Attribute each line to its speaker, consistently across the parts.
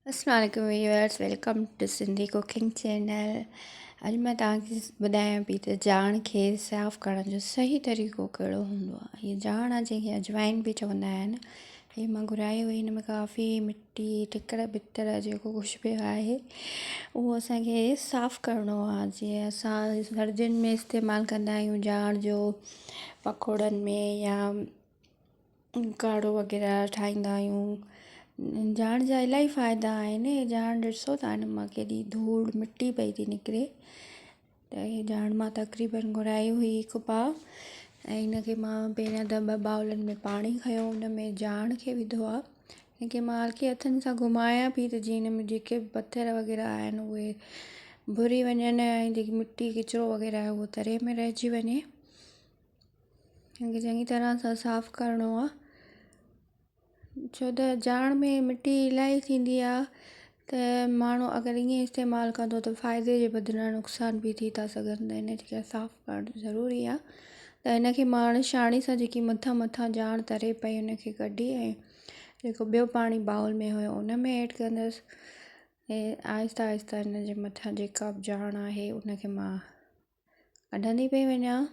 Speaker 1: السلام عليڪم viewers, welcome to Sindhi cooking channel. اڄ مان توهان کي ٻڌايان پئي ته جاڻ کي صاف ڪرڻ جو صحيح طريقو ڪهڙو هوندو آهي. هي جاڻ آهي جنهن کي اجوائن به چوندا آهن. هي مان گهرائي هئي، هن ۾ ڪافي مٽي ٺڪر ڀتر جيڪو ڪجهه به آهي اهو اسانکي صاف ڪرڻو آهي. جيئن اسان سردين ۾ استعمال ڪندا آهيون جاڻ جو پڪوڙن ۾ يا ڪاڙهو وغيره ٺاهيندا آهيون. جاڻ جا الاهي فائدا آهن. جاڻ ڏسو ٿا هن مان ڪيڏي ڌوڙ مٽي پئي ٿي نڪري ته هي جاڻ مان تقريبن گهرائي هئي هڪ پاء ۽ هن کي مان پهريان ته ٻه باؤلن ۾ پاڻي کنيو ان ۾ جاڻ کي وڌو آهي هن کي مان هلڪي هٿن سان گهمايان پئي ته جيئن هن ۾ جيڪي به پٿر وغيره آهن اهي ڀري وڃن ۽ جيڪي مٽي ڪچرو وغيره آهي اهو تري ۾ رهجي وڃي. هن کي چڱي طرح سان صاف ڪرڻو آهي ڇو ته جاڻ ۾ مٽي الاهي ٿيندي آهي ته ماڻهو اگر ائين استعمال ڪندو ته فائدي جي بدران نقصان به ٿي ٿا سگهن ته هن کي صاف ڪرڻ ضروري آهي ته هن کي مان هاڻي ڇاڻي سان جيڪي مٿان مٿان جاڻ تري پئي ان کي ڪڍي ۽ جيڪو ٻيو پاڻي بائول ۾ هيو ان ۾ ايڊ ڪندس ۽ آهستي آهستي هن جي مٿان جيڪا به جاڻ آهي ان کي مان ڪڍندي پئي وڃان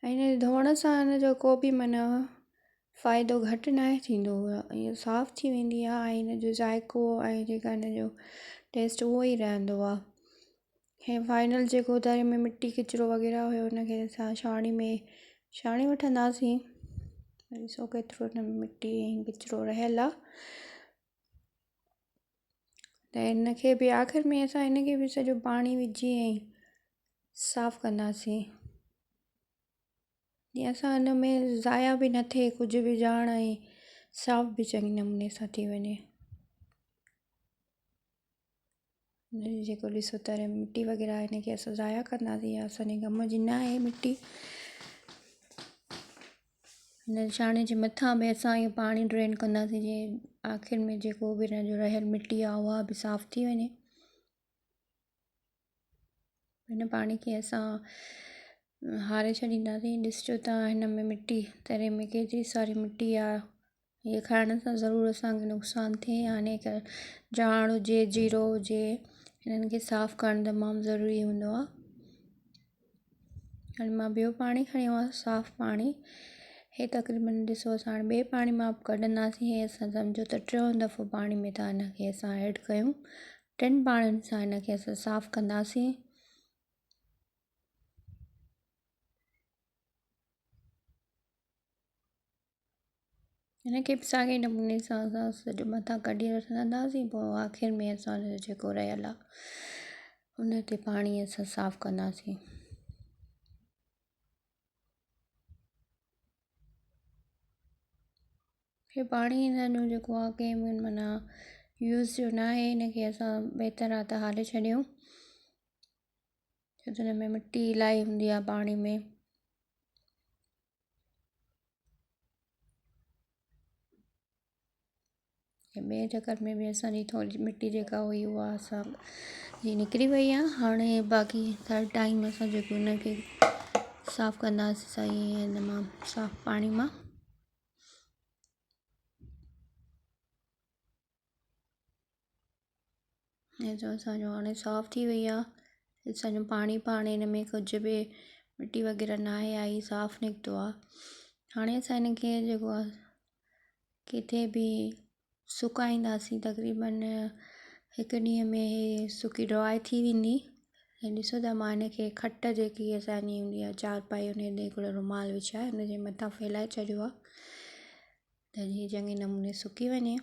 Speaker 1: ۽ هن ڌوئڻ سان هن جو ڪو به معنيٰ فائدو گهٽ ناهي ٿيندو ائين صاف ٿي ويندي آهي ۽ هن جو ذائقو ۽ جيڪا هن جو ٽيسٽ اهو ئي رهندو آهي ۽ فائنل جيڪو تري ۾ مٽي ڪچرو وغيره هيو هن کي اسان ڇاڻي ۾ ڇاڻي وٺنداسين ڏسو ڪيترو هن ۾ مٽي ۽ ڪچرو رهيل آهي. ته هن کي به آخر ۾ اسان هن کي به سڄو پاڻي وجهي ۽ صاف ڪنداسين جيئن اسان هن ۾ ضايع به نه ٿئي ڪجهه به ڄاڻ ۽ صاف به چڱي نموني سان ٿي وڃي. جيڪو ڏسو ته مٽي وغيره هن کي اسان ضايع ڪنداسين اسان جي ڪم جي نه آهي مٽي. هن ڇاڻي جي مٿان به اسان اهو پاڻي ڊرين ڪنداسين جيئن آخر ۾ جيڪو به هن جو رهيل مٽي آهي اها به صاف ٿي وڃي. هن پاڻي کي اسان هاري ڇڏينداسين. ڏسجو توهان هن ۾ مٽي تري ۾ ڪيتري ساري مٽي آهي. هيء کائڻ سان ضرور اسان کي نقصان ٿئي يعني ته جاڻ هجي جيرو هجي هنن کي صاف ڪرڻ تمام ضروري هوندو آهي. هاڻي مان ٻيو پاڻي کنيو آهي صاف پاڻي. هي تقريبن ڏسو اسان هاڻي ٻئي پاڻي مان به ڪڍنداسين. هي اسان سمجهو ته ٽيون دفعو پاڻي ۾ ٿا هن کي اسان ايڊ ڪيون. ٽن پاڻين سان هن کي اسان صاف ڪنداسين. هن کي به ساڳئي نموني سان اسان سڄو مٿان ڪڍي رکنداسين پوءِ آخر ۾ اسان جو جيڪو رهيل آهي ان تي پاڻي اسان صاف ڪنداسين. هي پاڻي هن جو جيڪو آهي ڪنهن به معنيٰ يوز جو نه آهي هن کي اسان بهتر آهي ته هاري ڇڏيون ڇو ته هن ۾ مٽي الاهي هوندي آهي پاڻي ۾. ۽ ٻئي چڪر ۾ به اسان جي ٿوري مٽي جيڪا هئي اها اسان جي نڪري وئي آهي هاڻي باقي ٿرڊ ٽائيم اسان جيڪو ان کي صاف ڪنداسين صحيح هن مان صاف پاڻي مان. ۽ اسان جو هاڻي صاف ٿي وئي آهي. اسان جو پاڻي پاڻي هن ۾ ڪجهه به مٽي وغيره نه آهي آئي صاف نڪتو آهي. هاڻي اسان هن کي جيڪو آهي ڪٿي به سڪائينداسين تقريبن هڪ ڏينهن ۾ هي سڪي ڊرائي ٿي ويندي. ۽ ڏسو ته مان هن کي کٽ جيڪي اسان جي هوندي آهي چارپائي ان تي هڪڙو رومال وڇائي ان جي مٿان ڦهلائي ڇڏيو آهي ته جيئن چڱي نموني سڪي وڃي.